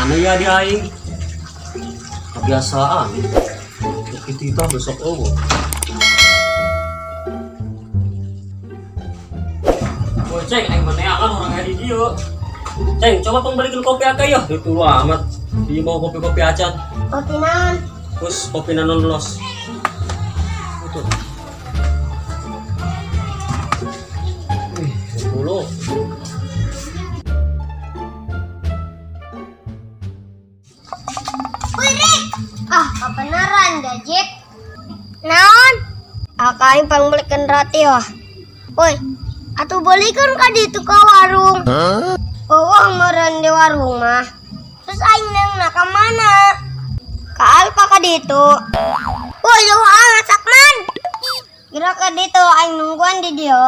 Mana ya di aing? Kebiasaan. Kita besok oh. Woi, Ceng, aing mana kan orang di dieu. Ceng, coba pembelikan kopi akeh ya. Itu lu amat. Di mau kopi-kopi acan. Kopi naon? Terus kopi nanon los. Itu. Wih, 10. Wih, Rik. Ah, kebenaran gajit. Naon? Aing pangbelikan roti wah. Woi, atuh belikan ka ditu ka warung. Oh, meureun di warung mah. Terus aing neungna ka mana? Ka Alfa ka ditu. Woi, jauh amat sakman. Kira ka ditu aing nungguan di dieu.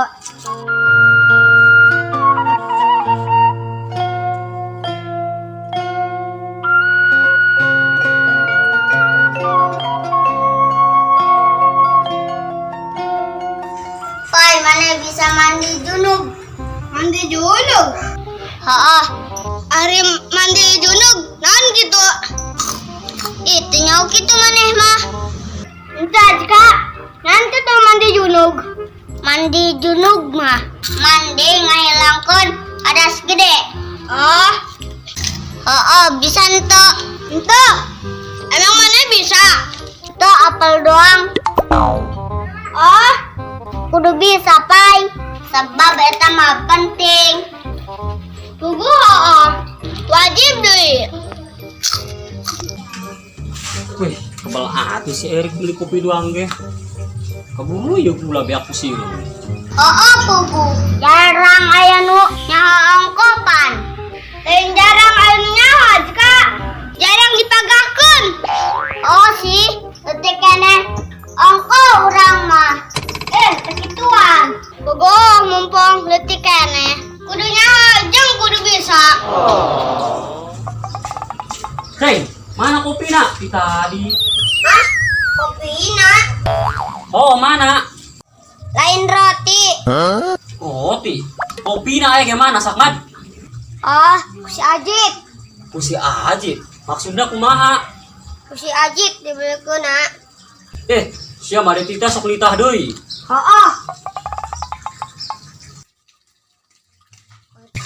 Pai, mana bisa mandi junub? Mandi junub? Heeh. Ari mandi junub, naon gitu? Itu nyaho kitu maneh mah. Entah, Kak. Naon kitu mandi junub? Mandi junub mah. Mandi ngahilangkeun hadas gede. Oh. Heeh, bisa ente. Ente. Emang mana bisa? Ente apel doang. Oh. Kudu bisa, Pai. Sebab eta mah penting. Puguh heeh. Wajib deui. Wih, kebal atuh si Erik beli kopi doang ge. Keburu ya gula beak pusing. Heeh, puguh. Jarang aya nu nyaho ongkopan. Lain jarang aya nu nyaho, Kak. Jarang dipagakeun. Oh sih, leutik keneh ongko urang mah. Kekituan. Puguh mumpung leutik keneh. Kudu nyaho jeung kudu bisa. Ceng, mana kopina? Di tadi. Hah? Kopina? Oh, mana? Lain roti. Huh? Roti. Kopina aya gimana, Sakmat? Oh, ku si Ajit. Ku si Ajit? Maksudnya kumaha? Ku si Ajit dibelikeunna. Sia mah tita sok nitah deui. Heeh.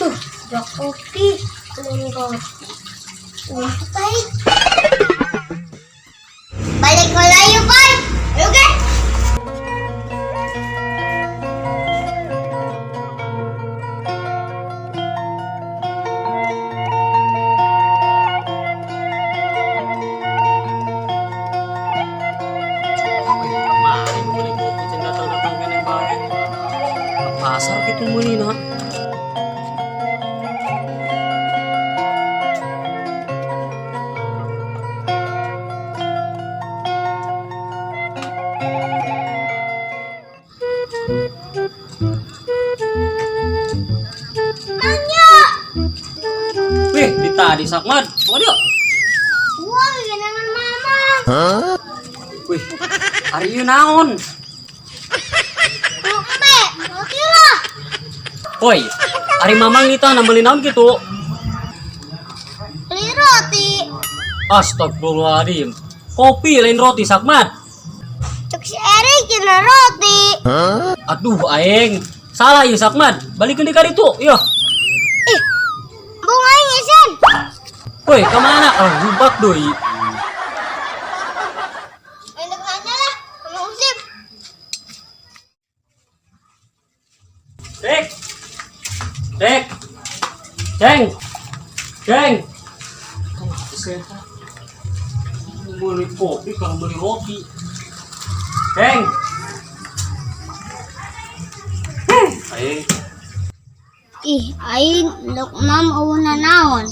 Tuh, dua kopi, lain roti. Wah, baik. Balik ke layu, Bay. Ayo, ge. Kemarin beli kopi cen datang-datang kene bae. Ke pasar gitu meulina. Mangnya. Wih, di tadi Sakmat. Oh dia. Wah, genangan mama. Hah? Wih, ari ieu naon? Embe, roti lah. Woi, ari mamang nita meuli naon kitu? Beli roti. Astagfirullahaladzim. Kopi lain roti Sakmat. Cek si Erik cenah roti. Huh? Aduh, aing. Salah ieu Sakmat. Balikeun deui ka ditu, yeuh. Ih, embung aing isin. Woi, ka mana? Ah, rubak deui. Enak nanya lah sama Usip. Dek. Dek. Ceng. Ceng. Kenapa sih eta? Beli kopi kalau beli roti. Ceng. Aing. Ih, aing ndek mam eueuna naon?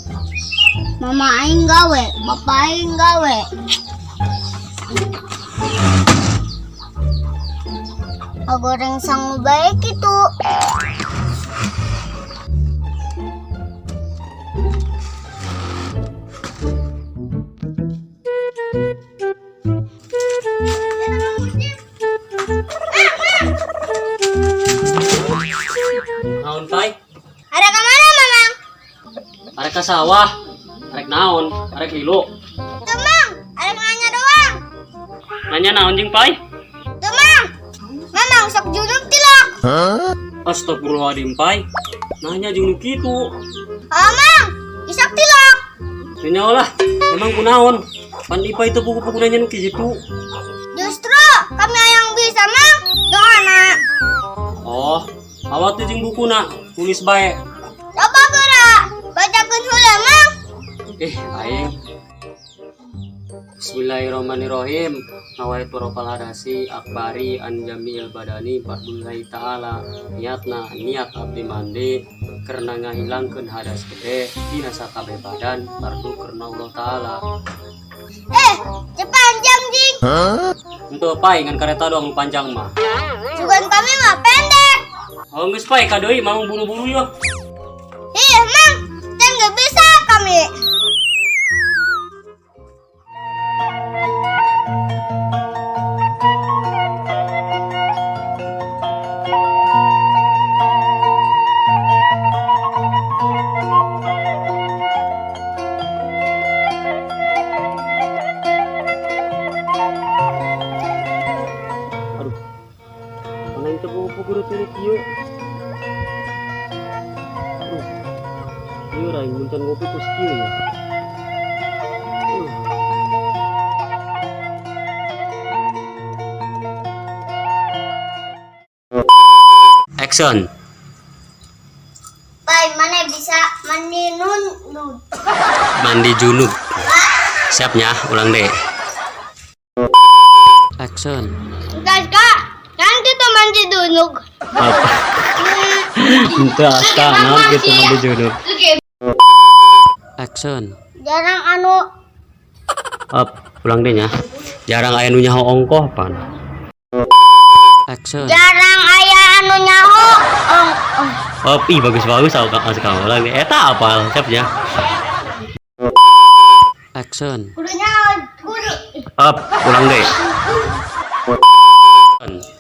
Mama aing gawe, bapak aing gawe. Goreng sangu bae kitu. Naon, Pai? Ada ke mana, Mamang? Arek ka sawah. Arek Arek naon? Arek lilo. Tuh Mang, arek nanya doang. Nanya naon jeung Pai? Tuh Mang, Mamang sok junub tilok. Astagfirullahaladzim, Pai. Nanya jeung nu kitu. Oh Mang, isak tilok. Nanya lah, emang kunaon? Pan Ipai itu buku-buku nanya nu kitu. Justru kami yang bisa Mang, doa nak. Oh, awak tuh jeung bukuna, tulis bae. Coba gerak, bacakeun heula Mang. Aing. Bismillahirrahmanirrahim. Nawaitu rafal hadasi akbari an jami'il badani fadlullahi ta'ala. Niatna niat abdi mandi karena ngahilangkeun hadas gede dina sakabeh badan fardu karena Allah ta'ala. Eh, cepanjang jing. Henteu Pai ngan kareta doang panjang mah. Sugan kami mah pendek. Oh geus Pai ka deui mamang buru-buru yo. Iya Mang, dan gak bisa kami. Aduh. Mana itu buku-buku turu kieu? Aduh. Ieu raing mun can ngopi kos kieu ya. Action. Pai, mana bisa mandi nun nun. Mandi junub. Siapnya, ulang deh. Action. Guys, kak, kan kita mandi dunuk. Apa? Itu asta, naon gitu mandi junub. Action. Jarang anu Up, ulang deh nya. Jarang aya nu nyaho ongkoh pan. Action. jarang aya anu nyaho. Ong, ong. Up, ih bagus-bagus aku kamu ulang deh. Eta apal, siapnya. Action. Kudu nyaho, kudu. Up, ulang deh.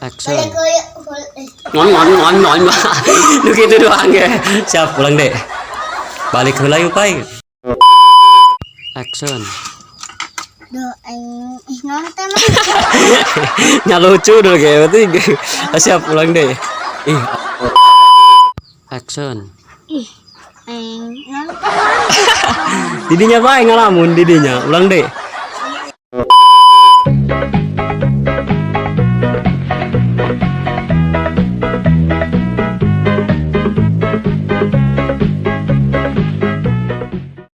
Action. Balik ke Ngon ngon ngon ngon. Nu kitu doang ge. Siap, ulang deh. Balik heula yuk, Pai. Action. Duh, aing ih naon teh mah. Nya lucu dulu kayak berarti. Siap, ulang deh. Ih. Action. Ih, aing naon teh mah. Didinya bae ngalamun didinya. Ulang deh.